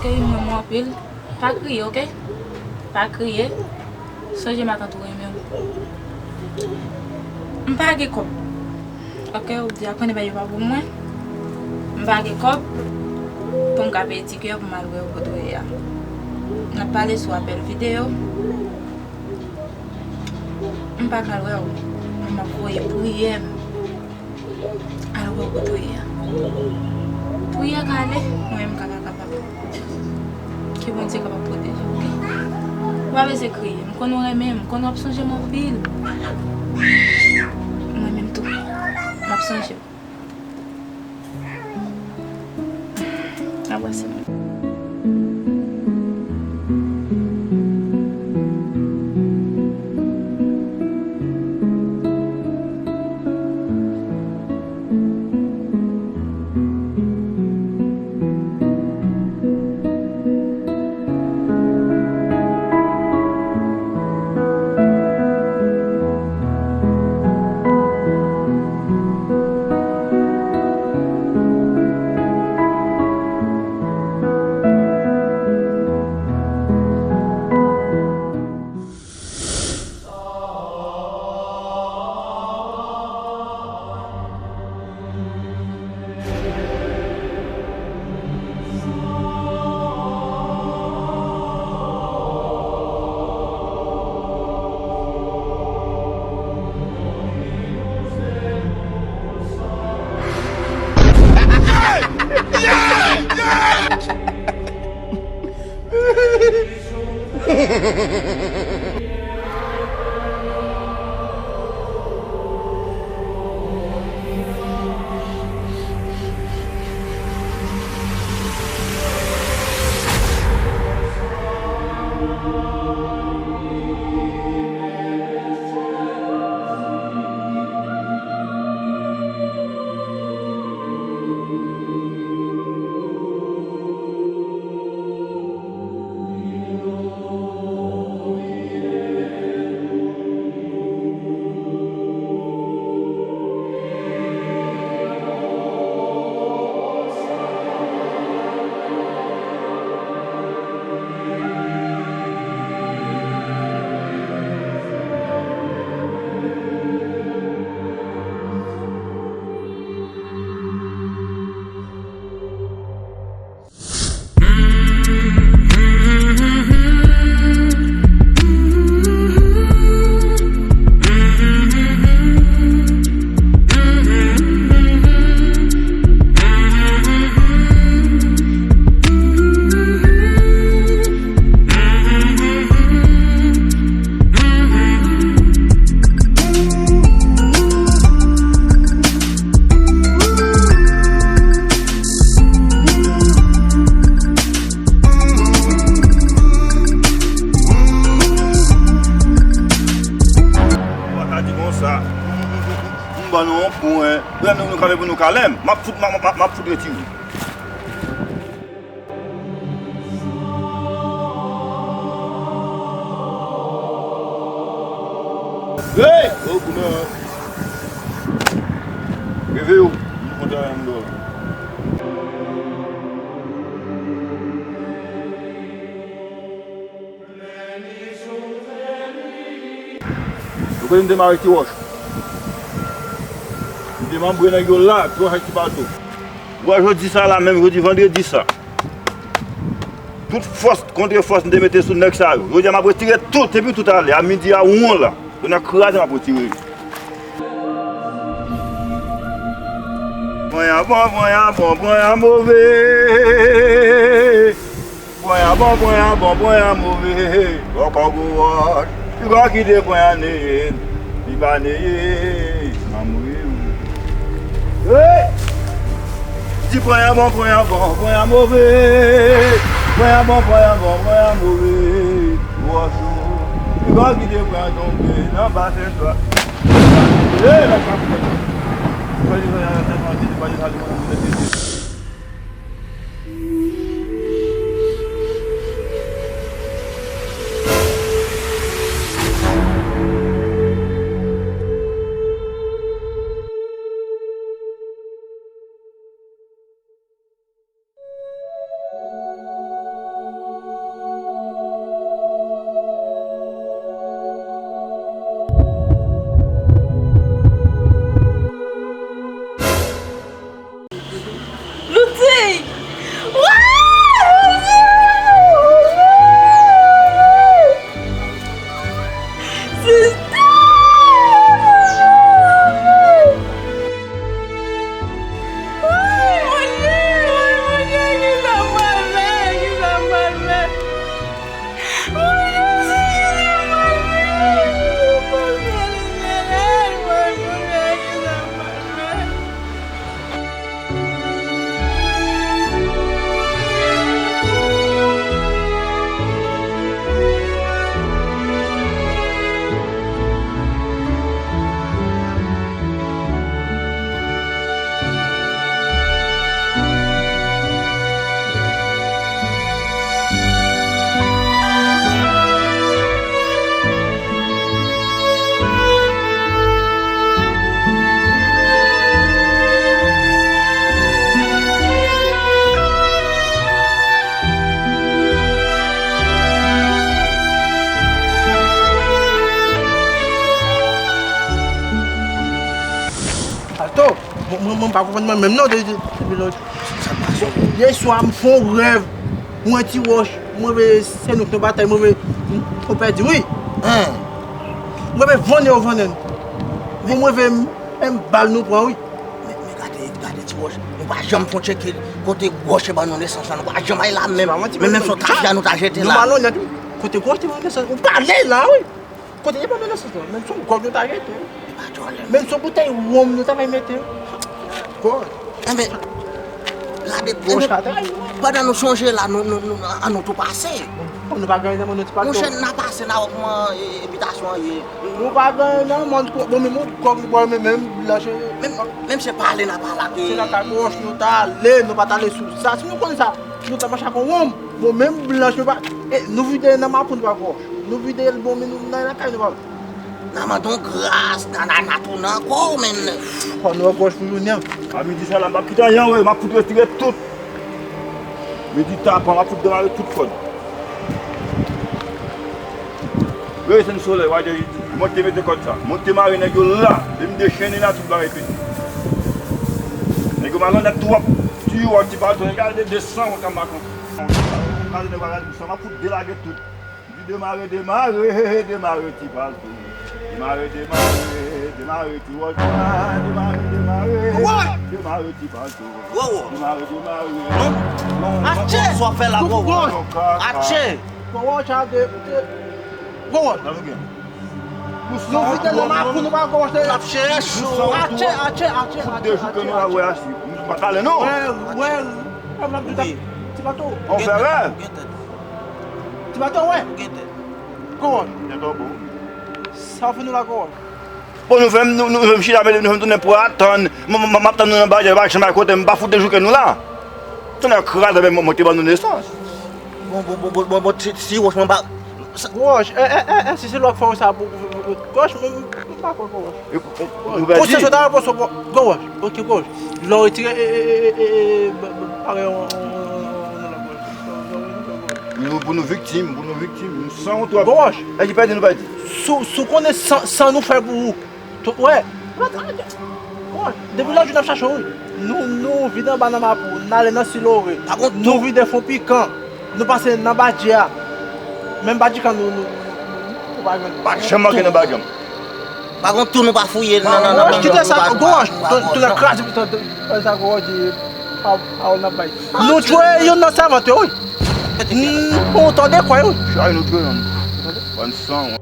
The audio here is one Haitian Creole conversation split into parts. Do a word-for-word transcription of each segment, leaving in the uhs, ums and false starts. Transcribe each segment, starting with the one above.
Cheri m renmen w anpil. Pa kriye, oke? Pa kriye. Sonje m a tantou renmen w. M pa gen kòb. Oke, ou di a konnen bagay yo pa pou mwen. M pa gen kòb pou m ka peye tikè pou m al wè w kote w ye a. N ap pale sou apèl videyo. M pa ka al wè w, men m ap voye priyè m. Al wè w kote w ye a. Priyè ka ale, mwen menm ka pa kapab. Ke Bondye kapab pwoteje w, oke? Ou pa bezwen kriye. M konn ou renmen m, m konn w ap sonje m anpil. Mwen menm tou, m ap sonje w. Anbrase mwen. Ou pa ka di konsa. M ban nou yon pwen. Lè nou, nou kale pou nou kale m. M ap fout, m ap, m ap, m ap fout retire. Hey! Oh, kouman? Reveye w. M kontan yon dòl. Yo kote m te mare ti wòch. M te manbre nèg yo la, ti wòch ak ti bato. Bò jodi sa la menm, jodi vandredi sa. Tout fòs kontre fòs m te mete sou nèg sa yo. Jodi a m ap retire tout, epi tout ale. A midi a, won la. Yo nan kraze, m ap retire yo. Pwen an bon, pwen an bon, pwen an move. Pwen an bon, pwen an bon, pwen an move. Bòkò gwo wòch. Piga w kite pwen an neye. Li pa neye. Anmwe wi. Hey! Di pwen an bon, pwen an bon, pwen an move. Pwen an bon, pwen an bon, pwen an move. Wòch ou. Piga w kite pwen an tonbe nan basen dwa. Hey, la sa fè. Fè li fè yon tèt manje, li pa li sa li manje. Mwen, mwen pa konprann mwen menm non, de, de, depi lòt. Yè swa, m fè yon rèv, mwen ti wòch, mwen vle se nou k nan batay, mwen vle, m pèdi, wi. Mwen vle vannen yo vannen. Bon, mwen vle m, m bal nou pran, wi. Men, men gade, gade ti wòch. Nou pa janm fè yon tcheke kote wòch ban nou nesans la. Nou pa janm al la menm. Men menm se yon tafya nou ta jete la. Nou malonèt, wi. Kote wòch te ban nou nesans, ou pale la, wi. Kote li pa nan sans lan, menm se yon gwòg nou ta jete. Menm se yon boutèy wonm nou ta bay mete. God. Enben, gade, enben, pandan nou sonje la, nou, nou, nou, an nou tou pase. Bon, nou pa gen nan men nou ti pato. Monchè, n a pase nan wòkman, e, e, bitasyon an ye. Nou pa gen nan men nou, bon, men nou gwòg nou bwè, men menm blanch. Menm, menm se pale n a pale ak. Se nan kay wòch nou ta ale, nou pa ta ale sou sa. Si nou konn sa, nou ta mache ak yon wonm. Bon, menm blanch, nou pa, e, nou vide nan mapou, nou pa gwòg. Nou vide l bon, men nou nan lakay nou pa. N a mande w gras, nan, nan, nan tounen ankò, men. Fò nou wòch pou jounen an. A midi sa la, m p ap kite anyen, wi, m ap fout retire tout. Midi tapan, m ap fout demare tout kòd. Wi, se solèy, w a di, monte mete kòd sa. Monte mare nèg yo la, depi m dechennen la, tout bagay pete. Nèg yo malonèt twòp. Ti wòch, ti baton, gade de san wòch an makon. Gade nèg yo gade sa, m ap fout delage tout. Di demare, demare, demare ti palto. Demare, demare, demare ti wòch la. Demare, demare, demare ti palto. Demare, demare. Non, non, non, sa w ap fè la, gwo wòch. Atche! Gwo wòch a de, de, gwo wòch. Sa nou gen? Nou vide nan mapou, nou pa gwo wòch. N ap chèche w. Atche, atche, atche, atche, atche. Fout de jou ke nou a wè a si. Nou pa t ale, non. Wè, wè, wè, m ap di w sa. Ti palto. On fè rèv. Ti bato, wè. Gwo wòch. Sa w fè nou la, gwo wòch. Bon, nou fè m, nou, nou fè m chita, men nou fè m tounen pou atann. M, m, m, m ap tann nou nan baryè, nou pa janm al kote, m pa fout de jou ke nou la. Tounen kraze, men mwen, mwen te ban nou nesans. Bon, bon, bon, bon, bon, bon, ti, ti wòch, mwen pa. Gwo wòch, e, e, e, e, si se lwa k fè w sa pou, pou, pou, pou, gwo wòch, mwen, mwen pa kwè, gwo wòch. Konsyans ou ta repose, gwo wòch. Ok, gwo wòch. Lè w retire, e, e, e, e, e, ba, ba, pare yon, yon, yon, yon, yon lòt wòch. Nou, pou nou viktim, pou nou viktim. Nou san w twòp. Gwo wòch. E ki pèdi nou pèdi. Si w, si w konnen san, san nou fè pou ou. Tout, wè. Gwo wòch. Depi lòt jou n ap chache w, wi. Nou, nou vide anba nan mapou, n ale nan Silore. Nou vide fon pikan. Nou pase nan Badji a. Menm Badji kan nou, nou, nou, nou pa jwenn. Pa janm manke nan Badji a. Pa gon tou nou pa fouye nan, nan, nan, nan, kite sa, gwo wòch, tou nan kraze, tou, tou, sa gwo wòch di, pa, pawòl n ap bay. Nou tchwe youn nan sèvant yo, wi. N, on tande kwè, wi. Chay nou tchwe youn. Bann san, wi.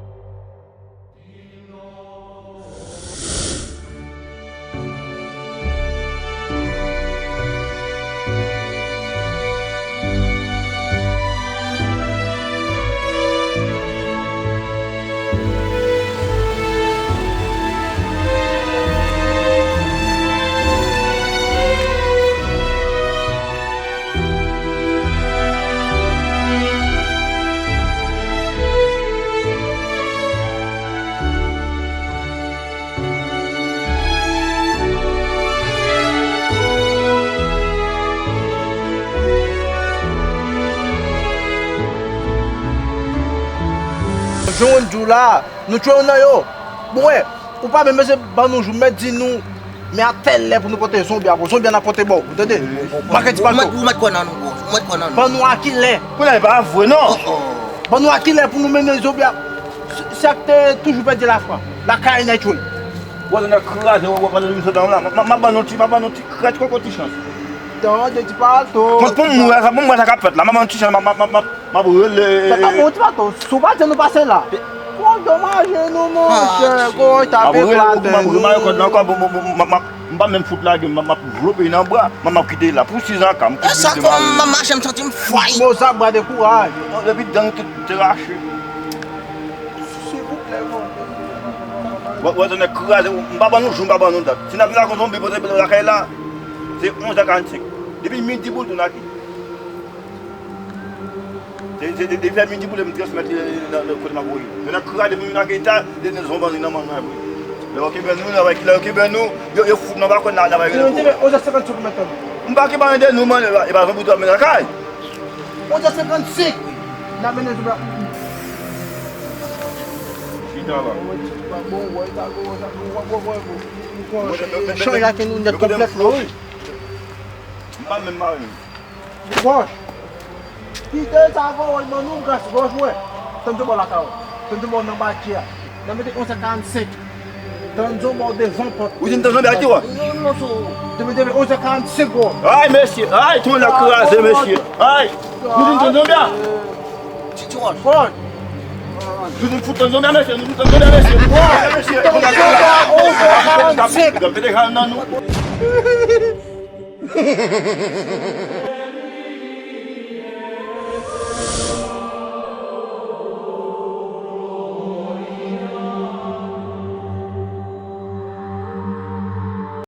Jan w di w la, nou tchwe youn nan yo. Bon, wè, ou pa menm bezwen ban nou jou, mèt di nou, men a tèl lè pou nou pote zonbi a, pou zonbi a n ap pote ba w, ou tande? Ou mèt, ou mèt kwè nan nou, ou mèt kwè nan nou. Ban nou a kilè. Kounye a, e pa vre, non. Ban nou a kilè pou nou mennen zonbi a. Se, se ak te toujou pèdi lafwa. Lakay nèt, wi. Wè, nèg kraze, wè, wè, pandan nou sot la, m, m, m ap ban nou ti, m ap ban nou ti krèt koko ti chans. Tande ti palto. Mwen, pou m wè sa, pou m wè sa k ap fèt la, m ap ban nou ti chans, m ap, m ap, m ap, m ap, m ap rele. Sa pa bon ti palto, si w pa di nou pase la. Bon, domaj nou, monchè, gwo ta pe platen nou. M ap remare kòd la ankò, bon, bon, bon, m ap, m ap, m pa menm fout lage, m ap, m ap vlope nan bra, m ap, m ap kite la pou sizan ka, m kout sa, kòm m ap mache, m santi m fway. Moza, bra dekouraj. Depi dan nou tout te rache. Silvouplè, non. Wè, wè, tonnè kraze, m pa ban nou jou, m pa ban nou dat. Si n ap vin ak yon zonbi pote lakay la, se onz è karannsenk. Depi midi boul tou n ake. Se, se, de, de fè midi boul, m transmèt li nan, nan kote m ap voye. Tonnè kraze, moun ake ta, de, de zonbi nan manman vre. Lè yo kenbe nou, lè yo, lè yo kenbe nou, yo, yo fout nan bakòn nan, nan bagay. Onz è senkannsenk ou mèt tann. M pa kenbe anyen de nou, man, e pa, e pa zonbi tou ap mennen lakay. Onz è senkannsenk, n ap mennen zonbi a. Chanj la ke nou nèt konplèt la, wi. Wòch. Kite sa, wòch, ban nou gras, wòch, wè. Tann jan bò lakay ou. Tann jan bò nan batje a. Nan mete onz sèt karannsenk. Tann jan bò devan pòt. Ou di m tann jan bò a ki wè? Non, non, so. Depi, depi onz sèt karannsenk, wòch. Ay, mesye. Ay, tou moun ap kraze, mesye. Ay. Ou di m tann jan bò a? Ti, ti wòch. Wòch. Nou vin fout tann zonbi a, mesye, nou vin fout tann zonbi a, mesye. Mesye, nou vin fout tann zonbi a, mesye. Gade, gade, gade, gade, gade, gade, gade, gade, gade,